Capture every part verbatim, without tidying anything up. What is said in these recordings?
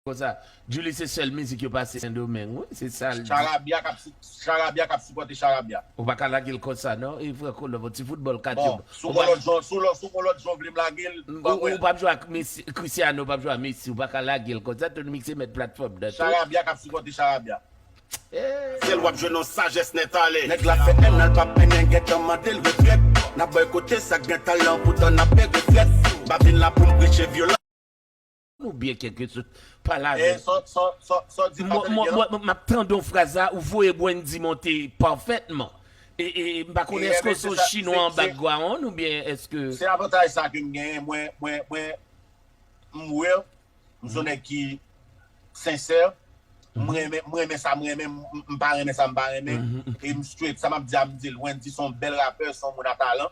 Konsa, Djouly se sèl mizik yo pase Sendomeng, wi, se sa l di. Charabya k ap si- Charabya k ap sipòte Charabya. Ou pa ka lage l konsa, non? E Franco Love, ti foutbòl katyoub. Bon, sou Kolòt Jon, sou lò- sou Kolòt Jon vle m lage l. Ou, ou p ap jwe ak Messi, Cristiano p ap jwe ak Messi, ou pa ka lage l konsa, Tony Mix se mèt platfòm nan tou. Charabya k ap sipòte Charabya. Sèl w ap jwenn yon sajès nèt ale. Nèg la fè en an l pa penyen, gentan mande l retrèt. N ap bòykote sa k gen talan, poutan n ap pè reflèt. M pa vin la pou m preche vyolans. Ou byen kèlkeswòt pa lave. M ap tande yon fraz la, ou voye Wendy monte pafètman. E, e, e m pa konnen èske w se yon chinwa an background oubyen èske. Se avantaj sa ke m genyen, mwen, mwen, mwen, m real, m se yon nèg ki sensè, m renmen, m renmen sa m renmen, m, m pa renmen sa m pa renmen, e m straight, sa m ap di a m di l, Wendy se yon bèl rapè, se yon moun a talan,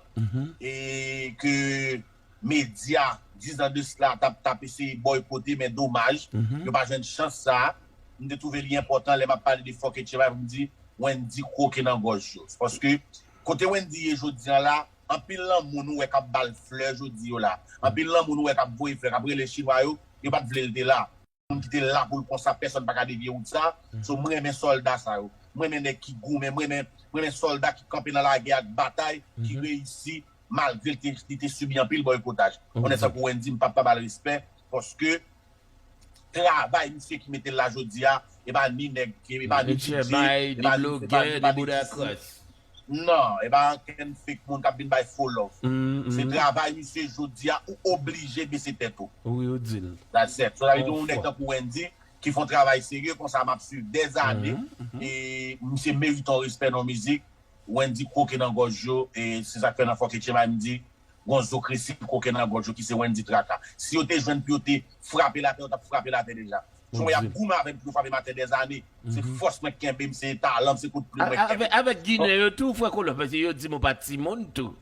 e ke medya, diz an de sila, t ap, t ap eseye bòykote, men domaj, yo pa jwenn chans sa a. M te twouve li enpòtan lè m ap pale de Fòk Etchebay pou m di, Wendy kwoke nan gòj yo. Paske, kote Wendy ye jodi a la, anpil lanmou nou wè k ap ba l flè jodi yo la. Anpil lanmou nou wè k ap voye flè, k ap rele chinwa yo, yo pa t vle l te la. Moun ki te la pou l konsa, pèsonn pa ka devye wout sa. So, m renmen sòlda sa yo. M renmen nèg ki goumen, m renmen, m renmen sòlda ki kanpe nan lagè ak batay, ki reyisi, malgre li te, li te sibi anpil bòykotaj. Yon nèg tankou Wendy, m p ap pa ba l respè, paske travay misye ki mete l la jodi a, e pa ni nèg, e pa ni DJ, e pa ni, e pa ni, e pa ni isit. Non, e pa ankenn fake moun k ap vin bay fo love. Se travay misye jodi a, ou oblije bese tèt ou. Wi, ou di l. That's it. So, sa vle di yon nèg tankou Wendy, ki fè yon travay serye konsa, m ap swiv dèzane, e misye merite yon respè nan mizik. Wendy kwoke nan gòj yo, e se sa k fè nan Fòk Etchebay m di, gon zo kresi kwoke nan gòj yo ki se Wendy Traka. Si yo te jwenn pou yo te frape l atè, yo t ap frape l atè deja. Jan y ap goumen avè m pou yo frape m atè dèzane. Se fòs mwen k kenbe m, se talan m, se kout plim mwen k kenbe m. Avèk Ginen yo tou, Franco Love, paske yo di m ou pa timoun tou.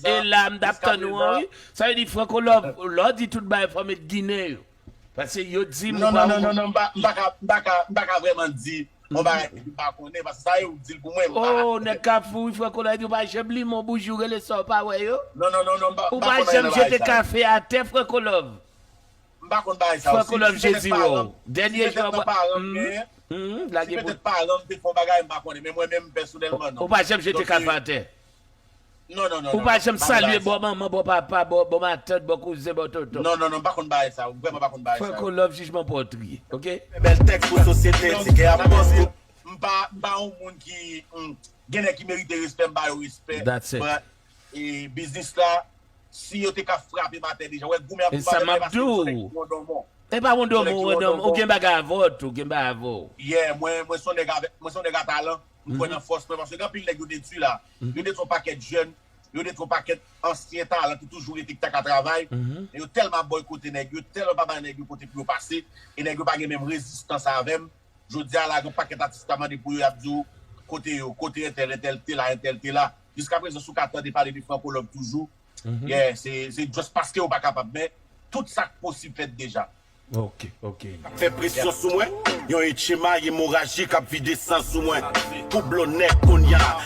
E la m t ap tann ou an wi. Sa vle di Franco Love, lè w di tout bagay fò met Ginen yo. Paske yo di m ou pa. Non, non, non, non, m pa, m pa ka, m pa ka, m pa ka vrèman di yon bagay ke m pa konnen, paske sa yo di l pou mwen, m pa. Oh, nèg Kafou, wi, Franco Love di ou pa janm limen yon bouji, ou rele sa w pa wè yo. Non, non, non, non, m pa, m pa konnen nan bagay sa yo. Ou pa janm jete kafe atè, Franco Love. M pa konn bagay sa yo. Franco Love Jezi wè w. Dènye jou a. Si petèt nan paran m genyen, si petèt paran m te fè yon bagay, m pa konnen. Men mwen menm pèsonèlman, non. Ou pa janm jete kafe atè. Non, non, non. Ou pa janm salye bò manman, bò papa, bò, bò matant, bò kouzen, bò tonton. Non, non, non, m pa konn bagay sa yo. M vrèman pa konn bagay sa yo. Franco Love jijman pòtriye, oke? Bèl tèks pou sosyete, ti kè ap pòs pou. M pa, m pa yon moun ki, hmm, gen nèg ki merite respè, m ba yo respè. That's it. But, e, biznis la, si yo te ka frape m atè deja, wè goumen an pou m atè, paske m se yon nèg ki wondonmon. E pa wondonmon, wondonmon, ou gen bagay avè w tou, gen bagay avè w. Yeah, mwen, mwen se yon nèg avèk, mwen se yon nèg a talan. M kwè nan fòs mwen, paske gen anpil nèg yo detwi la. Yo detwi yon pakèt jèn, yo detwi yon pakèt ansyen talan ki toujou rete, ki ta ka travay. Men yo tèlman ap bòykote nèg yo, tèlman pa bay nèg yo kote pou yo pase, e nèg yo pa gen menm rezistans avè m. Jodi a la, gen yon pakèt atis ta mande pou yo, y ap di w, kote yo, kote entèl, entèl te la, entèl te la. Jiskaprezan, si w ka tande pale de Franco Love toujou, yeah, se, se just paske yo pa kapab, men tout sa k posib fèt deja. Ok, ok. K ap fè presyon sou mwen, yon etchema emorajik ap vide san sou mwen. Pou blo nèg kounye a.